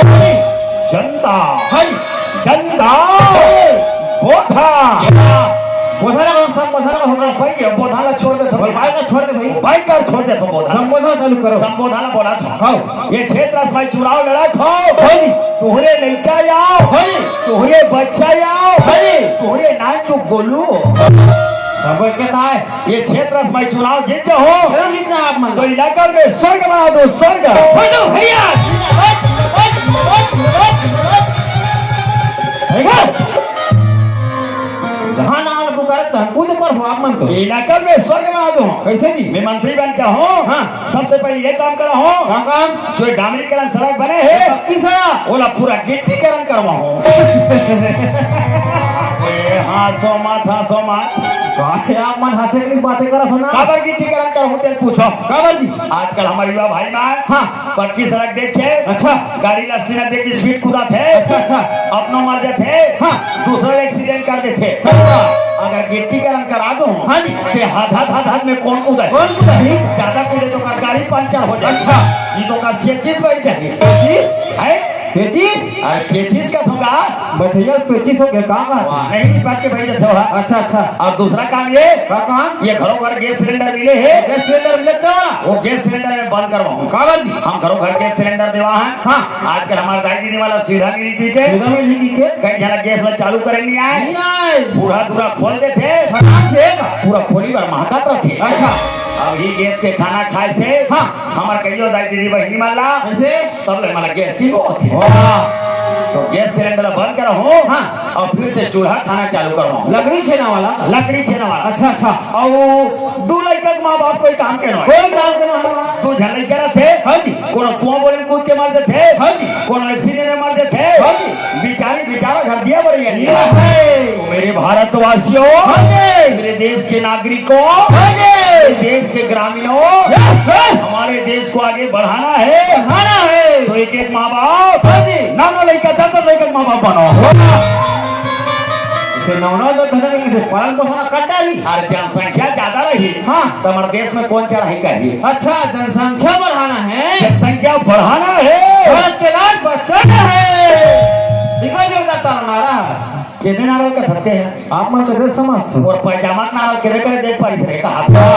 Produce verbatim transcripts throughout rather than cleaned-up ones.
जनता, जनता, बोधा। बोधा ला, हम सब बोधा ला होगा। भाई, ये बोधा ला छोड़ दे, भाई का छोड़ दे भाई। भाई का छोड़ दे तो बोधा। संबोधन चालू करो। संबोधन ला बोला था। हाँ। ये क्षेत्र में चुनाव लड़ा था। भाई। तोहरे लइका आओ। भाई। तोहरे बच्चा आओ। भाई। तोहरे नाम चुप गोलू। सब के ताय। ये क्षेत्र में चुनाव जीत जाओ। चलो जीतना आप मन। तो इलाका में स्वर्ग बना दो, स्वर्ग। फोटो भैया। धान आल पुकारत तन कूद पर हो आप मन तो। इलाका में स्वर्ग बना दो। कैसे जी? मैं मंत्री बन जाओ। हाँ। सबसे पहले ये काम करा हो। का काम? जो डामरीकरण सड़क बने हे, पक्की सड़क। ओला पूरा गिट्टीकरण करवा हो। ए, हाँ, सो मत, हाँ, सो मत। काहे आप मन हंसे की बातें करत हो ना? काबर गिट्टीकरण करहूं, तेल पूछो। काबर जी? आजकल हमारे युवा भाई मन हाँ। पक्की सड़क देखे, अच्छा। गाड़ी ला सीना देख के स्पीड कूदाथे, अच्छा, अच्छा। अपनो मर जाथे, हाँ। दूसरा ले एक्सीडेंट कर देथे। सही बात। अगर गिट्टीकरण करा दो, हाँ जी। ते हद, हद, हद, हद में कौन कूदा? कौन कूदा? ज्यादा कूदे तो ओकर गाड़ी पंचर हो जाए। अच्छा। ये तो ओकर चेचिस बैठ जाए। चेचिस? है? पेचिस? अरे पेचिस का धोखा? बैठैया पेचिस हो गया, का बात? वाह, नहीं, बात के भाई देते हो, हाँ। अच्छा, अच्छा। और दूसरा काम ये, का काम? ये घरों घर गैस सिलेंडर मिले हे। गैस सिलेंडर मिले तो? वो गैस सिलेंडर में बंद करवाऊं। काबर जी? हम घरों घर गैस सिलेंडर देवा है। हाँ। आजकल हमारे दाई दीदी वाला सुविधा मिली थी के? सुविधा मिली थी के? कई जना गैस में चालू करे नहीं आए। नहीं आए। पूरा दूरा खोल देथे। फटाक से। पूरा खोली भर महकत रथे। अच्छा। अब ये गैस के खाना खाए से हाँ। हमार कहियो दाई दीदी बहिनी मन ला कैसे? सब ले मन ला गैस ठीक होथे। वाह। तो गैस सिलेंडर बंद करहूं हाँ। और फिर से चूल्हा खाना चालू करवाऊं। लकड़ी छेना वाला? लकड़ी छेना वाला। अच्छा, अच्छा। और दू लइका के माँ बाप कोई काम के नोहे। कोई काम के नोहे। दू झन लइका रथे। हाँ जी। कोनो कुआं बोले में कूद के मर देथे। हाँ जी। कोनो एक्सीडेंट में मर देथे। हाँ जी। बिचारी बिचारा घर दिया बड़ी है। ये है। तो मेरे भारतवासियों, हाँ जी। मेरे देश के नागरिकों, हाँ जी। मेरे देश के ग्रामीणों, यस सर। हमारे देश को आगे बढ़ाना है। बढ़ाना है। तो एक एक माँ बाप, हाँ जी। नौ नौ लइका, दस दस लइका के माँ बाप बनाओ। इसे नौ नौ दस दस लइका से पालन पोषण कर डाली। अरे जनसंख्या ज्यादा रही हाँ। तो हमारे देश में कौन चराही करी? अच्छा, जनसंख्या बढ़ाना है। जनसंख्या बढ़ाना है। भारत के लाज बचाना है। देखो जो का तारा नारा है। केदे नारा का धरते हैं? आप मन के देश समझ हो। और पैजामा के नारा केदे करे देख पारिस रे कहा था।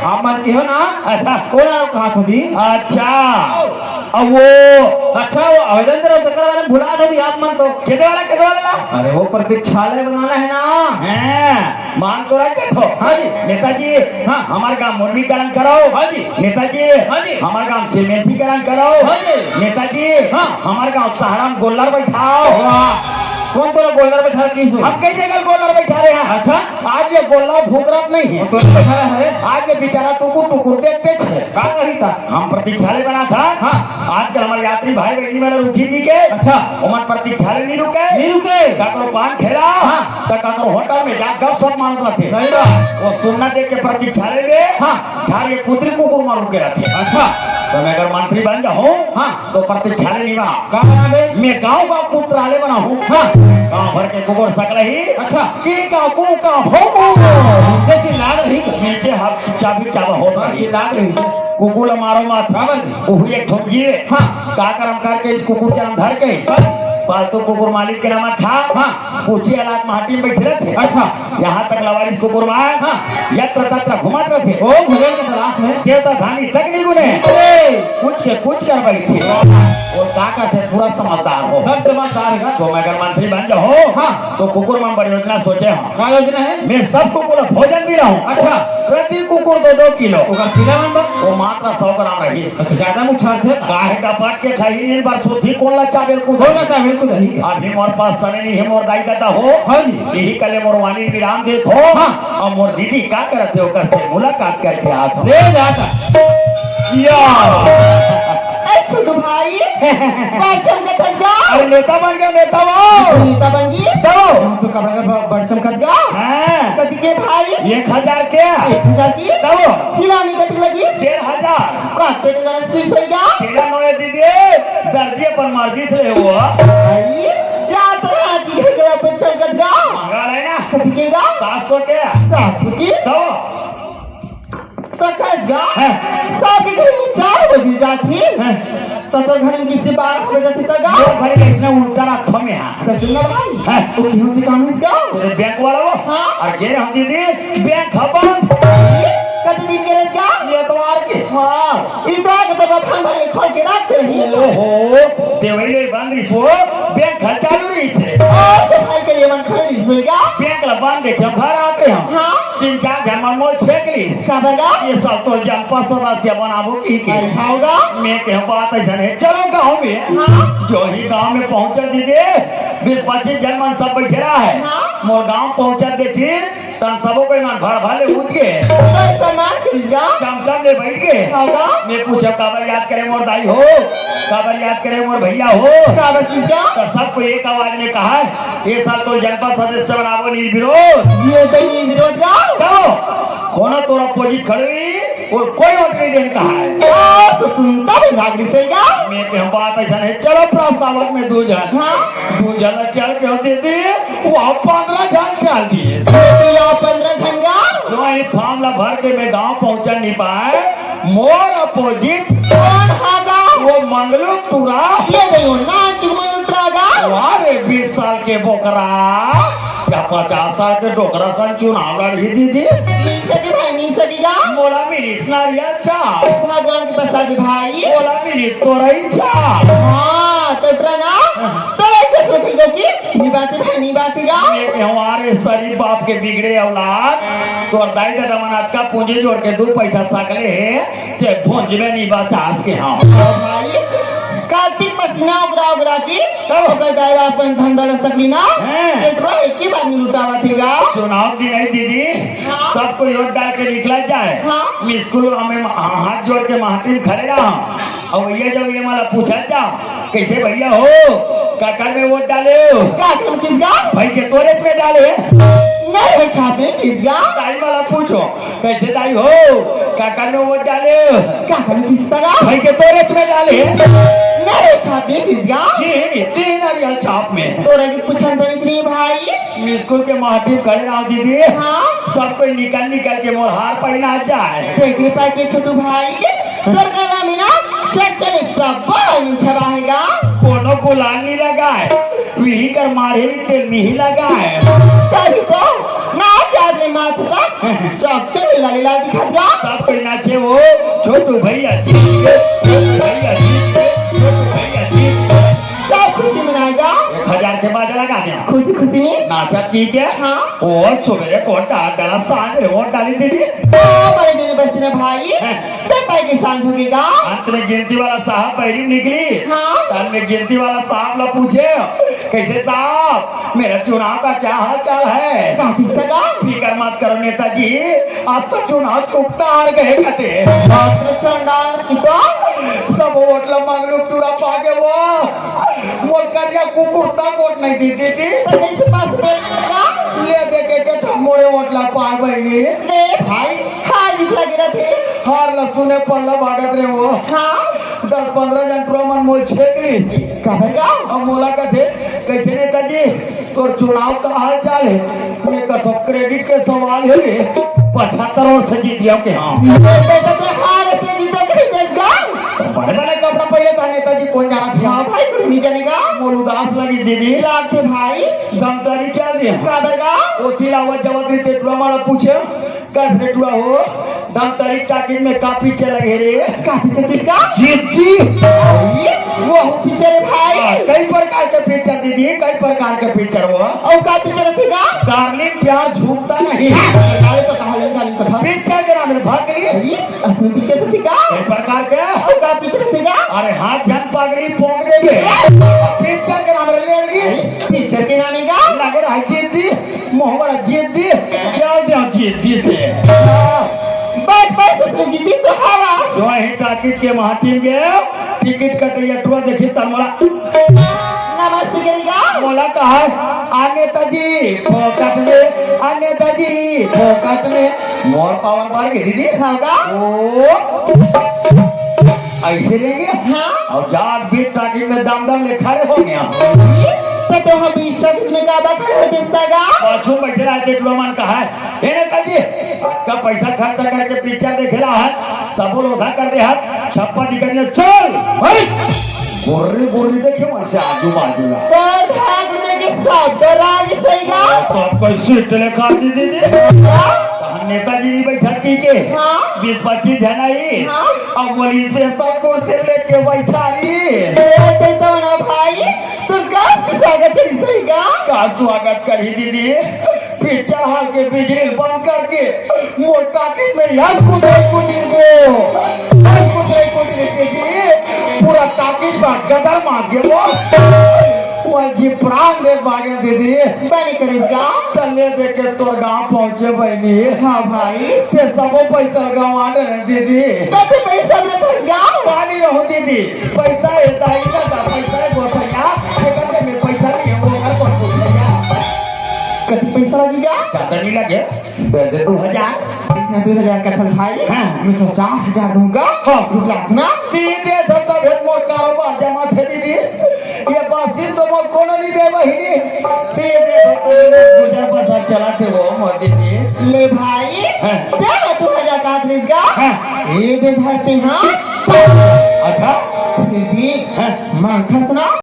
आप मन के हो ना? अच्छा। वो नारा कहा था जी? अच्छा। अब वो अच्छा, वो अवधेंद्र तेकर बारे में भुला दो भी आप मन तो। केदे वाला, केदे वाला? अरे वो प्रतीक्षालय बनाना है ना। हैं, मान तो रखे थो। हाँ जी। नेताजी, हाँ। हमारे गांव मुर्मीकरण कराओ। हाँ जी। नेताजी, हाँ जी। हमारे गांव सीमेंटीकरण कराओ। हाँ जी। नेताजी, हाँ। हमारे गांव सहारा में गोल्लर बैठाओ। वाह। कौन तोला गोल्लर बैठा किस? हम कई जगह गोल्लर बैठा रहे हैं। अच्छा। आज ये गोल्लर भूकरत नहीं है। तो अच्छा है। आज ये बेचारा टुकुर टुकुर देखते छे। का कही था? हम प्रतीक्षालय बना था। हाँ। आजकल हमारे यात्री भाई बहनी मन रुकी जी के। अच्छा। ओमन प्रतीक्षालय नहीं रुके। नहीं रुके। काकरो पान ठेला। हाँ। तो काकरो होटल में जा गपशप मारत रहते। सही बात। वो सुन्ना देख के प्रतीक्षालय में। हाँ। झाड़ के कुतरी कुकुर मार रुके रहते। अच्छा। तो मैं अगर मंत्री बन जाऊँ। हाँ। तो प्रतीक्षालय नहीं बना। का बना बे? मैं गाँव का कुतरालय बनाऊँ। हाँ। गाँव भर के कुकुर सकल ही। अच्छा। की का कू का हो। नीचे चिल्ला रही। नीचे हाथ चाबी चाबा हो हाँ, रही। चिल्ला रही। कुकुर ला मारो मत। हाँ, बन। वो एक ठोक जीवे। हाँ। का करम करके इस कुकुर के नाम धर के। हाँ। पालतू कुकुर मालिक के नाम था। हाँ। पूछी हालात माटी में बैठे रहते। अच्छा। यहाँ तक लवारिस कुकुर मार। हाँ। यत्र तत्र घुमत रहते। ओ, भजन के तलाश में। देवता धामी तक नहीं गुने। अरे। कुछ के कुछ कर बैठे। वो का करते पूरा समझदार हो। सब समझदार है। तो मैं अगर मंत्री बन जाऊँ। हाँ। तो कुकुर मन पर योजना सोचे हम। का योजना है? मैं सब कुकुर ला भोजन दिलाऊं। अच्छा। प्रति कुकुर दो दो किलो। ओकर सीधा मन बा? वो मात्र सौ ग्राम रही। अच्छा, ज्यादा मुछार थे? काहे का पाट के खाई नहीं, बार सोची कौन ला चाबेल कुकुर? कौन ला चाबेल कुकुर नहीं? अभी मोर पास समय नहीं है, मोर दाई कहता हो। हाँ जी। यही कले मोर वाणी विराम देत हो। हाँ। और मोर दीदी का करत हो, करते मुलाकात करके आत हो। ले जाता। या। ए छोटू भाई, बड़ चमकत हस गा। अरे नेता बन गया, नेता वो। तू नेता बन गई? तो। तो कब ब-, बड़ चमकत गा। हाँ। कति के भाई? एक हजार के। एक हजार की? तो। सिलानी कति लगी? डेढ़ हजार। का तेरे लगे सुई सही गा? तेरा नोए दीदी, दर्जी अपन मर्जी से ले वो। भाई, क्या तरह की है तेरा बड़ चमकत गा? मंगा ले ना। कति के गा? सात सौ के। सात सौ की? तो। तो कह गा? हाँ। सात के घर में चार बजे जाती। हाँ। त तोर घड़ी में किस्ती बारह बजे थी त गा। मोर घड़ी में इसने उल्टा रखो में हाँ। त सुन ना भाई। हाँ। वो क्यों थी काम इसका? वो तो बैंक वाला वो। हाँ। और गे हम दीदी, बैंक ह बंद। कति दिन के रहेगा? ये तो आर के। हाँ। ई तो आके तो बफान भर के खोल के रख दे रही। ओहो, देवई ले बंद रिस वो, बैंक ह चालू रहिस हे। और तो भाई के ये मन खड़े नहीं सोएगा। बैंक ला बंद देखे हम घर आते हम। हाँ। तीन चार झन मन मोल छेक ली। का बगा? ये सब तो जनपद सदस्य बनाबो की के। अरे खाओगा? मैं के बात ऐसा नहीं। चलो गाँव में। हाँ। जो ही गाँव में पहुँचा दीदी, बीस पच्चीस झन मन सब बैठे रहा है। हाँ। मोर गाँव पहुँचा देखी, तन सबो कोई मन भड़ भड़ ले उठ के। तो सामान खरीद जा। चमचम ले बैठ के। खाओगा? मैं पूछा, "काबर याद करे मोर दाई हो? काबर याद करे मोर भैया हो?" काबर खींच जा? तो सबको एक आवाज में कहा, "ये साल तो जनपद सदस्य बनाबो निर्विरोध।" ये तो निर्विरोध जाओ। तो कोनो तोर अपोजिट खड़े हुई और कोई वोट नहीं देन कहा है। ओ, तो सुनता भी नागरिक से क्या? मैं के हम बात ऐसा नहीं। चलो प्रस्तावक में दू झन। हाँ। दू झन चल के होते थे, वो पन्द्रह झन चल दिए। ये तो यहाँ पन्द्रह झन का? जो ये फॉर्म ला भर के मैं गाँव पहुँचा नहीं पाए। मोर अपोजिट कौन हा गा? वो मंगलू टूरा। ये देखो, नाच मंगलू टूरा गा। वाह रे, बीस साल के बोकरा, या पचास साल के डोकरा सन चुनाव लड़ही दीदी। नहीं सके भाई, नहीं सके गा। मोला मिलिस नारियल छाप। भगवान के प्रसाद भाई। मोला मिलिस तोरई छाप। हाँ, तो टूरा ना, तोरई के सुखी जो की, नहीं बाचे भाई, नहीं बाचे गा। ये हमारे शरीफ बाप के बिगड़े औलाद, तोर दाई ददा मन अतका पूंजी जोड़ के दू पैसा सकले हे, ते भुंज में नहीं बचास के हम। भाई, कार्तिक महीना उगरा उगरा की, तब? ओकर दाई बाप अपन धंधा ल सकली ना, हैं। पेट्रोल एक ही बार नहीं लुटावा थी गा। चुनाव दिन आई दीदी, हाँ। सबको वोट डाल के निकला जाए। हाँ। मिस्कुल हमें हाथ जोड़ के महती में खड़े रहा। और ये जब ये मला पूछा जा, "कैसे भैया हो, काकर में वोट डाले हो?" काकर में किस गा? भाई के तोरे में डाले। नहीं है छापे किस गा? दाई मला पूछो, "कैसे दाई हो, काकर में वोट डाले हो?" काकर में किस गा? भाई के तोरे में डाले। नहीं है छापे किस गा? जी, तीन नारियल छाप में। तोरा की पूछन पड़ी नहीं भाई। स्कूल के महती खड़े रहो दीदी। हाँ। सब कोई निकल निकल के मोर हार पहना जाए। देख रे पाए के छोटू भाई, तोर गला में ना चट चट सब बाल छबाहेगा। कोनो गुलाल नहीं लगाए, विही कर मारे तेल मिही लगाए। तभी तो ना जाने माथ तक चक चक लाली लाल दिखा जा। सब कोई नाचे वो, छोटू भैया जी, छोटू भैया जी, छोटू भैया जी। सब खुशी मनाएगा। एक हजार के बाजा लगा दिया। खुशी खुशी में। नाचत की के? हाँ। ओ सुबेरे कोट डाल डाला, सांझ रे वोट डाली दीदी। ओ बड़े दिन बस्ती ना भाई। हैं। ते पाई के सांझ हो गई गा। अंत में गिनती वाला साहब बहरी निकली। हाँ। तब में गिनती वाला साहब ला पूछे, "कैसे साहब, मेरा चुनाव का क्या हाल चाल है?" का किसका गा? "फिकर मत करो नेताजी, अब तो चुनाव चुकता हार गए कते।" बाप रे चंडाल की तो। सब वोट ला मंगलू टूरा पागे वो। मोर करिया कुकुर तक वोट नहीं दी दीदी। तो कैसे पास कर का? ले दे के के तो मोरे वोट ला पाए बहनी। ले भाई, हार जीत लगे रहते। हार ला सुने पल्ला भागत रहे वो। हाँ। दस पन्द्रह जन टूरा मन मोल छेक ली। काबर का? अब मोला कथे, "कैसे नेताजी, तोर चुनाव का हाल चाल है?" मैं कथो, "क्रेडिट के सवाल है रे, पचहत्तर वर्ष जीत गया के हम।" तो, तो, तो, हार से जीतो के देख गा। बड़े बड़े कपड़ा पहले था नेताजी, कौन जाना था? हाँ भाई, कोई नहीं जानेगा। मोर उदास लगी दीदी। लागते भाई। दमतारी चल दिया। काबर का? ओथी लावा जवत री तेतुआ मारा पूछे, "कस रे टुआ हो, दमतारी टाकिज में का पिक्चर लगे रे?" का पिक्चर किसका? जिद्दी। अरे, वो पिक्चर है भाई। हाँ, कई प्रकार के पिक्चर दीदी, कई प्रकार के पिक्चर वो। और का पिक्चर है का? डार्लिंग प्यार झूठता नहीं। अरे तो कहा ले, डार्लिंग तो था। पिक्चर के नाम है भागली। अरे, असली पिक्चर तो थी का? कई प्रकार के। और का पिक्चर थी का? अरे हाथ झन पगली पोंग देबे। पिक्चर के नाम है लेड़गी। अरे, पिक्चर के नाम है का? लगे रहा जिद्दी। मोहम्मद जिद्दी, चल दे जिद्दी से। बस, बस, उसने जिद्दी तो हवा। जो ही टाकिज के महती में गए, टिकट कटैया टुआ देखी तमला। नमस्ते करेगा। मोला कहा, "आ नेताजी, फोकट में, आ नेताजी, फोकट में।" मोर पावर बढ़ गई दीदी। हाँ का? ओ, ऐसे लेंगे? हाँ। और जाट बीट टाकिज में दम दम ले खड़े हो गया। तो तोहा बीस टका में काबर खड़े होतेस गा? पाछू बइठे रहा, देख लो मन कहा है। ए नेताजी, अतका पैसा खर्चा करके पिक्चर देखे ला है, सबो लोधा कर दे है, छप्पा दिखा दिया, चल भाई। गोरी गोरी देखे मन से आजू बाजू ला। तोर ठाकुर देखे सब डरा गे सही गा। सब कोई सीट ले खा दी दीदी। का? हम नेताजी नहीं बैठा की के? हाँ। बीस पच्चीस जन आई। हाँ। अब बोली, "पैसा कुर्सी लेके बैठा रही।" ए, ते तो ना भाई, तोर कस के स्वागत करी सही गा? का स्वागत करी दीदी? पिक्चर हॉल के बिजली बंद करके मोर टाकी में यस कुदरई कुदिर गो। यस कुदरई कुदिर के जी, पूरा टाकी में गदर मार दे वो। वो जी प्राण ले भागे दीदी। बने करे गा? तले देके तोर गांव पहुंचे बहनी। हाँ भाई। ते सबो पैसा गंवा डरे दीदी। कते पैसा में फंस गा? पानी रहूं दीदी। पैसा है, दाई का था, पैसा है, बोल भैया, ठेका से मैं पैसा नहीं है, वो घर पर बोल भैया। कति पैसा लगेगा? ज्यादा नहीं लगे, दे दे दो हजार। हाँ, दो हजार का था भाई। हाँ। मैं तो चार हजार दूंगा। हाँ। रुक ला ना। ती दे दो तो भेद मोर कारोबार जमा थे दीदी। ये बस्ती तो मोर कोनो नहीं दे बहिनी। ती दे दो तो गुजर बसर चला थे वो मोर दीदी। ले भाई, हाँ। दे दो दो हजार का खरीद का। हाँ। ये दे धरते हाँ। अच्छा। फिर भी हाँ। मांगथस ना।